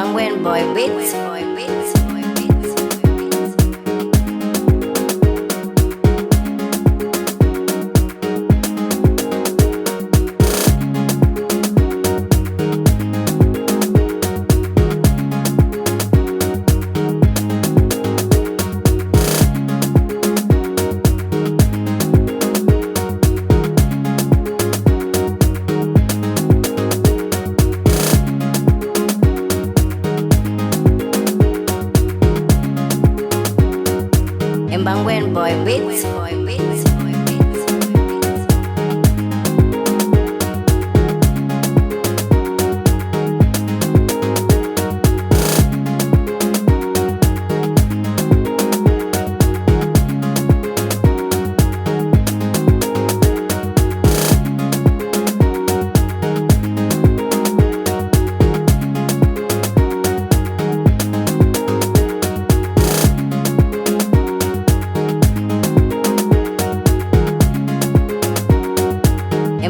Mbangwen Boy Beats. Boy Beats. Boy Beats. Boy Beats. Mbangwen Boy Beats. Boy Beats. Boy Beats. Boy Beats.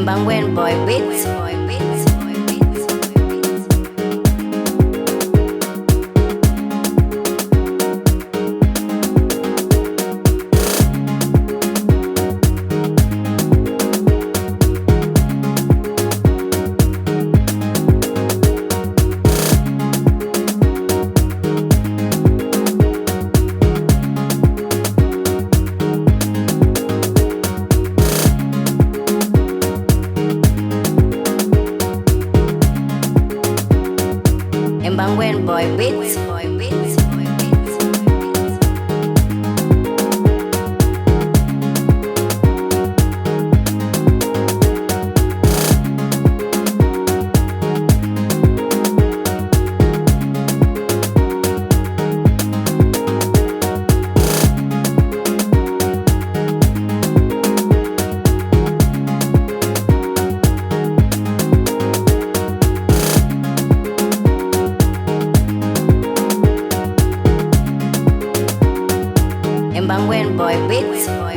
Mbangwen Boy Beats. Boy Beats. Boy Beats. Boy Beats. Mbangwen Boy Beats. Boy Beats. Boy Beats. Boy Beats. Mbangwen Boy Beats. Boy